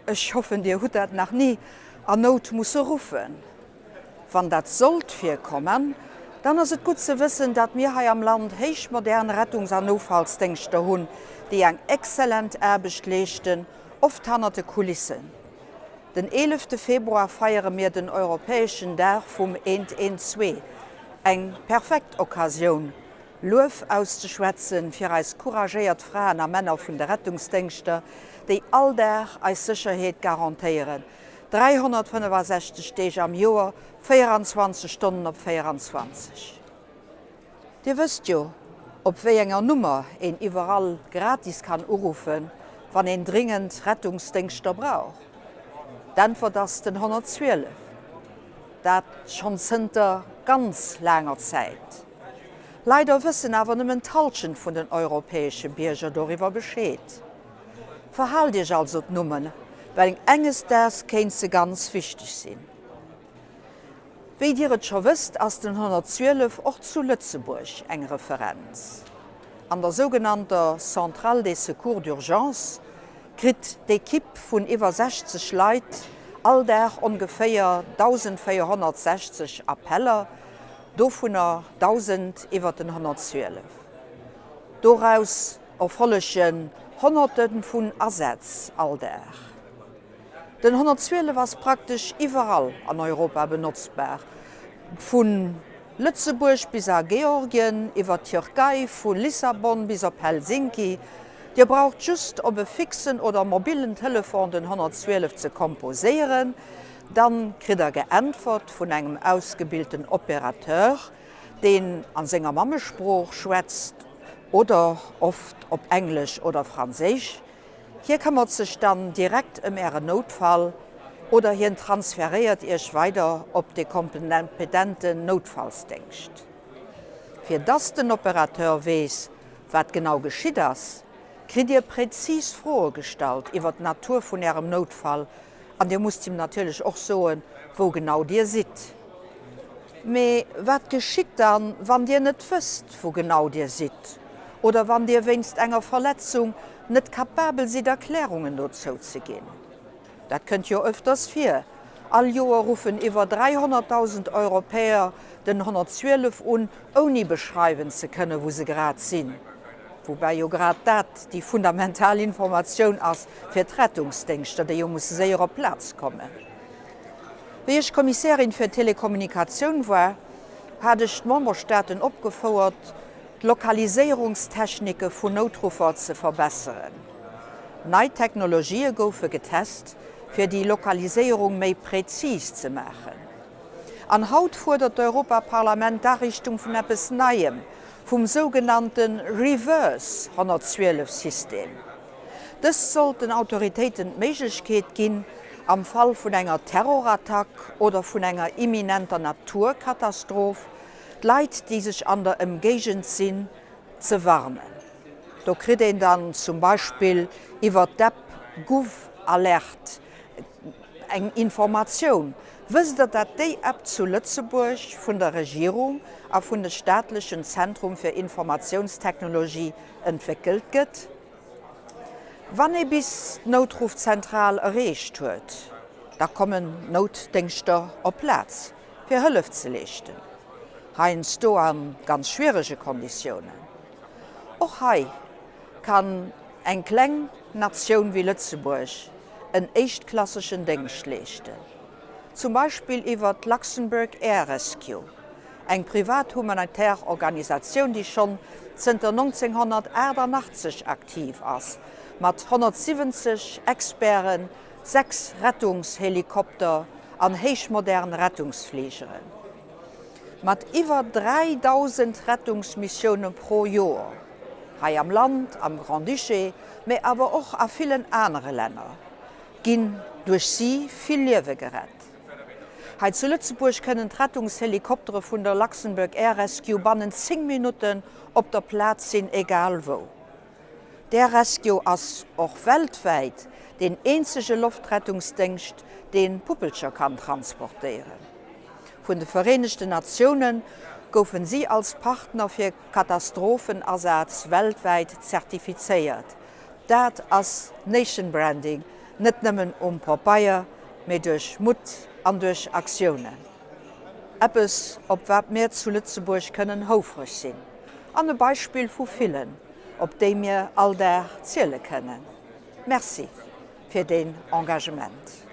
Ech hoffen dir hutt dat nach ni an Nout musse ruffen. Wann dat sollt virkommen, dann ass et gutt ze wëssen, datt mir hei am Land héichmodern Rettungs an Nouffallsdéngschter hunn, déi eng exzellent Aarbecht leeschten, oft hannert de Kulissen. Den eelefte Februar feiere mir den europäeschen Dag vum 112, eng perfekt Occasioun, Luef auszeschwätzen fir eis couragéiert Fraen a Männer vun de Rettungsdéngschter, déi all Dag eis Sécherheet garantéieren, 365 Deeg am Joer, 24 Stonnen op 24. Dir wësst jo, op wéi enger Nummer een iwwerall gratis kann uruffen, wann een dringend Rettungsdéngschter brauch. D'Äntwert ass den 112. Dat schonn zënter ganz laanger Zäit. Leider wëssen awer nëmmen d'Hallschent vun den europäesche Bierger doriwwer Bescheed. Verhaalt Iech also d'Nummer, well enges Daags kéint se ganz wichteg sinn. Wéi Dir et scho wësst, ass den 112 och zu Lëtzebuerg eng Referenz. An der sougenannter Centrale des secours d'urgence kritt d'Ekipp vun iwwer 60 Leit all Dag ongeféier 1.460 Appeller, dovunner 1.000 iwwer den 112. Doraus erfollegen Honnerte vun Asätz all Dag. Den 112 ass praktesch iwwerall an Europa benotzbar, vu Lëtzebuerg bis a Georgien, iwwer d'Türkei, vu Lissabon bis op Helsinki. Dir braucht just op e fixen oder mobillen Telefon den 112 ze komposéieren, dann kritt der geäntwert vun engem ausgebilten Opérateur, deen an senger Mammesprooch schwätzt oder oft op Englesch oder Franséisch. Hie këmmert sech dann direkt ëm Ären Noutfall oder hien transferéiert Iech weider op de kompetenten Noutfallsdéngscht. Fir dass den Opérateur weess, wat genau geschitt ass, kritt Dir präzis Froe gestallt iwwer d'Natur vun Ärem Noutfall An Dir musst him natierlech och soen, wou genau Dir sidd. Mee wat geschitt dann, wann Dir net wësst, wou genau Dir sidd, oder wann Dir wéinst enger Verletzung net kapabel sidd, Erklärungen dozou ze ginn? Dat kënnt jo ëfters vir. All Joer ruffen iwwer 300.000 Europäer den 112 un, ouni beschreiwen ze kënnen, wou se grad sinn. Woubäi jo grad dat déi fundamental Informatioun ass fir d'Rettungsdéngschter, déi jo musse séier op d'Plaz kommen. Wéi ech Kommissärin fir Telekommunikatioun war, hat ech d'Memberstaaten opgefouert, d'Lokaliséierungstechnike vun Noutruffer ze verbesseren. Nei Technologië goufe getest, fir déi Lokaliséierung méi präzis ze maachen. An haut fuerdert d'Europaparlament d'Ariichtung vun eppes Neiem, vum sougenannte Reverse 112 System. Dëst sollt den Autoritéiten d'Méiglechkeet ginn, am Fall vun enger Terrorattack oder vun enger imminenter Naturkatastroph, d'Leit, déi sech an der Ëmgéigend sinn, ze warnen. Do kritt een dann zum Beispill iwwer d'App GouvAlert Eng Informatioun, Wësst der dat déi App zu Lëtzebuerg vun der Regierung a vun de staatlechen Zentrum fir Informatiounstechnologie entwéckelt gëtt? Wann ee bis d'Noutruffzentral erreecht huet, da kommen d'Noutdéngschter op Plaz fir Hëllef ze leeschten, heiansdo a ganz schwierege Konditiounen. Och hei kann eng kleng Natioun wéi Lëtzebuerg en éischtklassegen Déngscht leeschten, zum Beispill iwwer d'Luxembourg Air Rescue, eng privat humanitär Organisatioun, déi schonn zënter 1988 aktiv ass, mat 170 Experten, 6 Rettungshelikopter an héichmodern Rettungsfligeren. Mat iwwer 3.000 Rettungsmissioune pro Joer, hei am Land, am Grand-Duché, mee awer och a villen anere Länner, ginn duerch si vill Liewe gerett. Hei zu Lëtzebuerg kënnen d'Rettungshelikoptere vun der Luxembourg Air Rescue bannent 10 Minutten op der Plaz sinn, egal wou. D'Air Rescue ass och weltwäit deen eenzege Loftrettungsdéngscht, dee Puppelcher kann transportéieren. Vun de Vereenegten Natioune goufen si als Partner fir Katastrophenasaz weltwäit zertifizéiert. Dat ass Nation Branding. Net nëmmen um Papeier, mee duerch Mutt an duerch Aktiounen. Eppes, op wat mir zu Lëtzebuerg kënnen houfreg sinn. An e Beispill vu villen, op déi mir all Dag ziele kënnen. Merci fir deen Engagement.